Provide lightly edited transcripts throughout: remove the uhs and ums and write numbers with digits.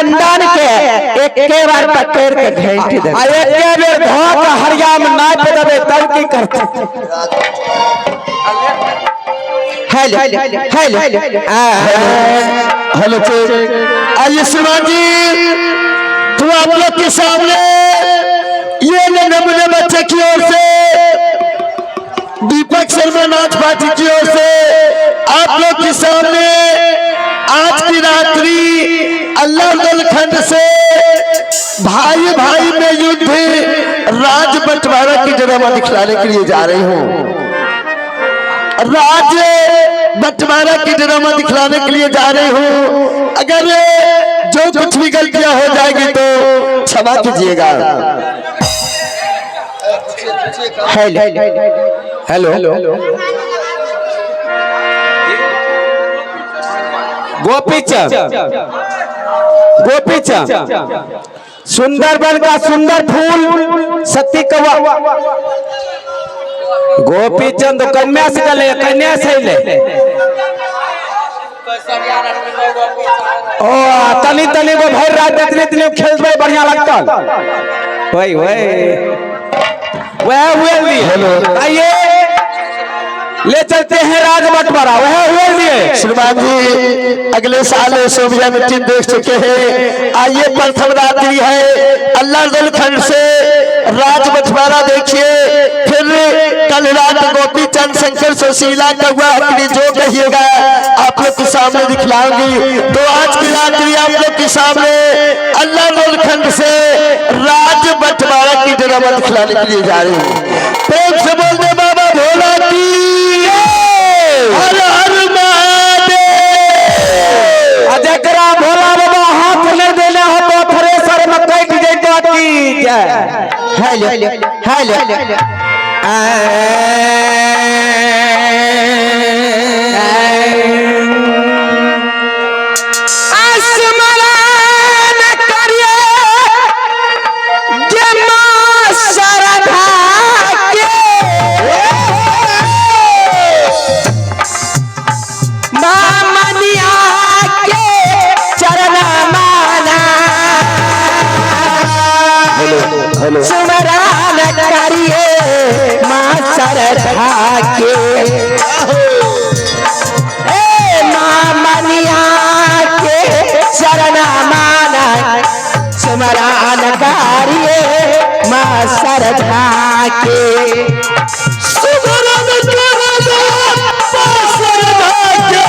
खानदान के एके बार पकड़ के घैंट दे। आ एके बेर धो के हरिया में नाप देबै तब की करतै? हेलो हेलो हेलो, आइए श्रीमान जी, तो आप लोग के सामने ये नन्हे बच्चे की ओर से, दीपक शर्मा नाच पार्टी की ओर से आप लोग के सामने आज की रात्रि अल्लाह खंड से भाई भाई में युद्ध राज बंटवारा की ड्रामा दिखलाने के लिए जा रही हूँ। राज बंटवारा की ड्रामा दिखलाने के लिए जा रही हूँ। अगर जो कुछ भी गलतियां हो जाएगी तो क्षमा कीजिएगा। हेलो। हेलो, गोपीचंद, गोपीचंद, सुंदरबन का सुंदर फूल सती कौआ गोपीचंद कन्या से गले, कन्या से ले। ओ तनी तनी गो भर रात इतने इतने खेलबै, बढ़िया लगता। वही वही वह हुए दिए। हेलो। आइए ले चलते हैं राज बंटवारा, वह हुए दिए। श्रीमान जी, अगले साल सोभिया मीटिंग देख चुके हैं। आइए, प्रथम रात्रि है, अल्लाह खंड से राज बंटवारा देखिए। फिर कल रात गोपी चंद शंकर सुशीला कौआ अपनी जो कहिएगा आप लोग के सामने दिखलाऊंगी। तो आज की रात्रि आप लोग के सामने अल्लाह खंड से राज बंटवारा की ड्रामा दिखलाने के लिए जा रही हूँ। प्रेम से बोल दे बाबा भोला की, हर हर महादेव। आ जकरा भोला बाबा हाथ नहीं देने हो तो थ्रेसर में कटि जैतो की जय। Hello hello. स्मरण करिए जे माँ श्रद्धा के, माँ मनिया के चरण माना। हेलो। स्मरण करिए माँ श्रद्धा के, ए माँ मनिया के चरण माना। स्मरण करिए माँ श्रद्धा के। सुमरन करना श्रद्धा के,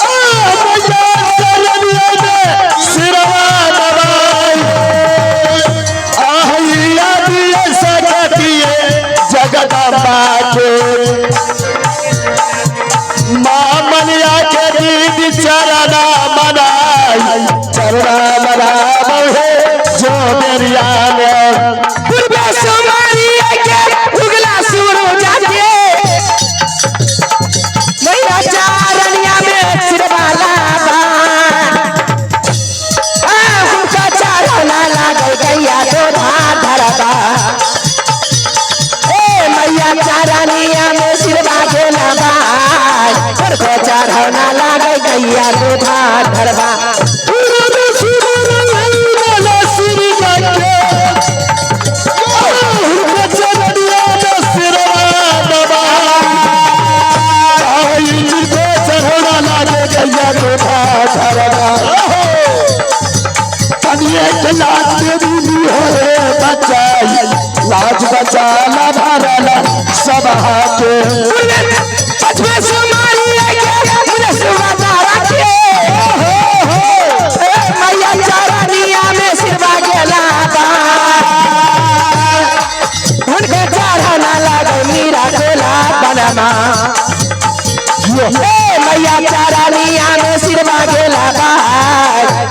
आ मैया चरनिया में सिरवा दबाई। आहिया दिए सकतिए जगदम्बा के, माँ मनिया के दीदी चरना मनाई, चरना मनावे जो बेरिया में। पूर्व सुमारिया के उगला सूरज के, मैया चारनिया में सिरवाला बा। आ हुनका चारना लागल गैया दोधा धरबा। ए मैया चारनिया में सिरवा गेला बा, हुनको चढ़ौना लागल गैया दोधा धरबा। पूरब सुमरन सूरज के, चरनिया में सिरवा दबाई। आई जिनको चढ़ौना लागे गैया दोधा धरबा। कनिए के लाज देवी हो बचाई, लाज बचाला भरला सभा के। पछुआ सुमारिया के मुझे सुबह के, ए मैया चारनिया में सिरवा गेला बा, हुनके चढ़ना लागल मीरा गोला बनमा। ए मैया चारनिया में सिरवा गेला बा,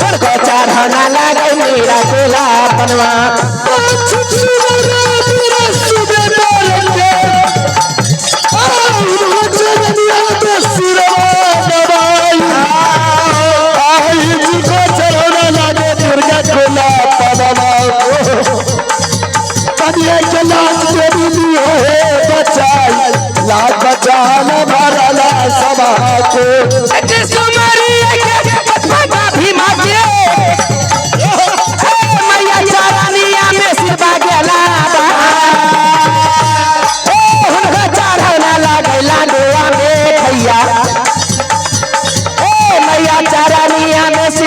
हुनके चढ़ना लागल मीरा गोला बनवा। चरनिया में सिरवा दबाई।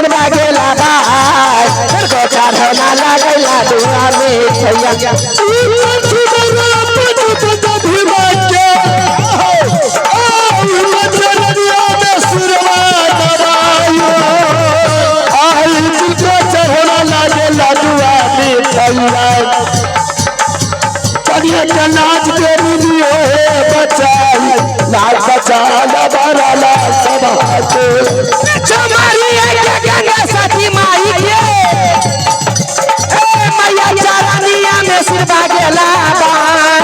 सिरवा गेला बाय को चढ़ौना लागैला दुआ मिठैया। नाच तेरी लियो है बचाई लाल बचा ला सब के चमारी के गंगा साथी माई के ए मैया चरनिया में सिरवा गेला बाय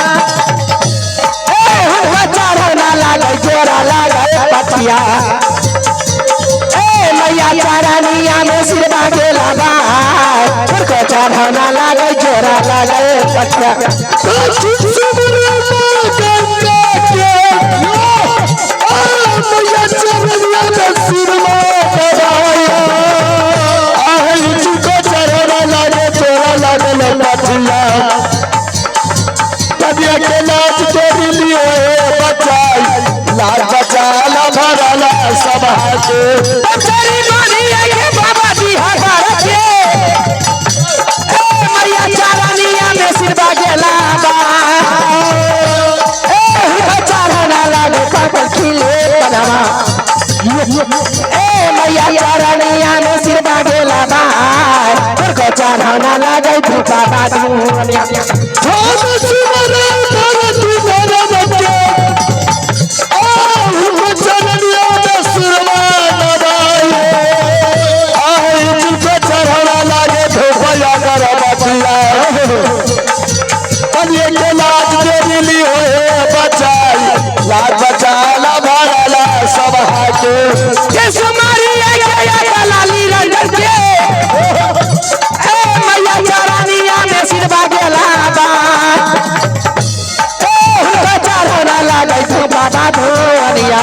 ए हमको चढ़ौना लागै जोरा लागै पटिया ए मैया चरनिया में सिरवा गेला बाय हमको चढ़ौना लागै जोरा लागै पटिया। चरी बानी के बाबा जी हर के ए मैया चरनिया में सिरवा गेला बाय ए हमको चढ़ौना लागे पापड़ खिले बनवा ए मैया चरनिया में सिरवा गेला बाय हमको चढ़ौना लागे धूपा बादुनिया। के सुमारी के लाली रंजन के ए मैया चरनिया में सिरवा गेला बाय ए हमको चढ़ौना लागै धूपा बाधुनिया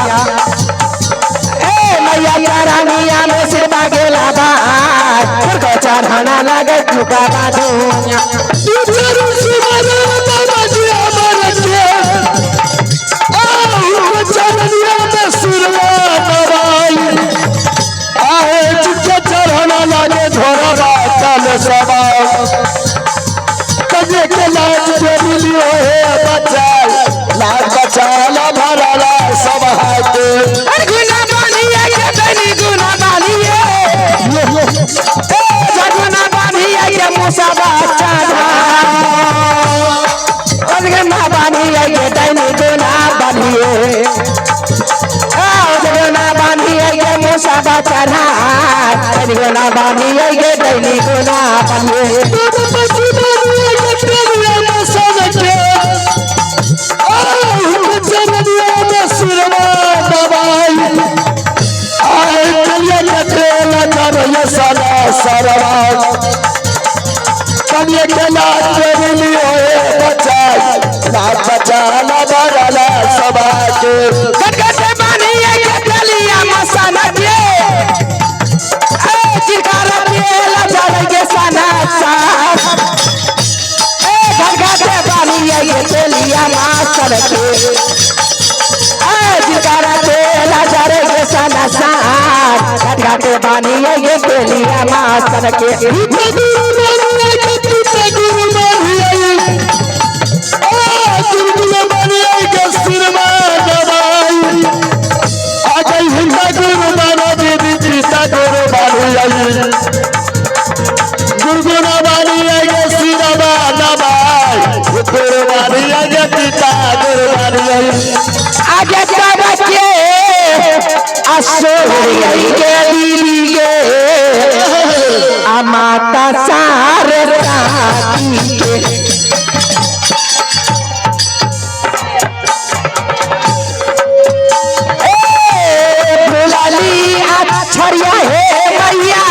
ए मैया चरनिया में सिरवा गेला बाय हमको चढ़ौना लागै धूपा बाधुनिया। अरे गुना बानिए के दैनी गुना बानिए ए जगुना बानिए के मूसा बच्चा अरे गुना बानिए के दैनी गुना बानिए ए जगुना बानिए के मूसा बच्चा अरे गुना बानिए के दैनी गुना बानिए। गटगटे बानिए के तेलिया मसाना के ए चिरकारा तेल जरै के सना सा ए गटगटे बानिए के तेलिया मसाना के ए चिरकारा तेल जरै के सना सा गटगटे बानिए के तेलिया मसाना के। आगे के असोरी के दीदी के आ माता सारे साथी के ए फुलाली अक्षरिया हे मैया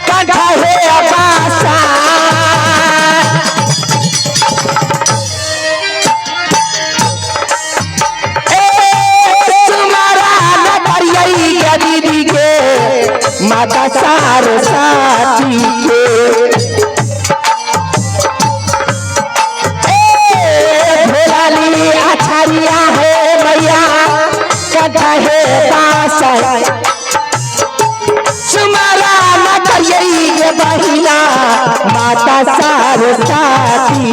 कंठा हे अपासा दीदी के माता सार साथी के ए भोलाली अछरिया हे मैया कटा हे पास सुमारा के बहिना माता सारस्वती।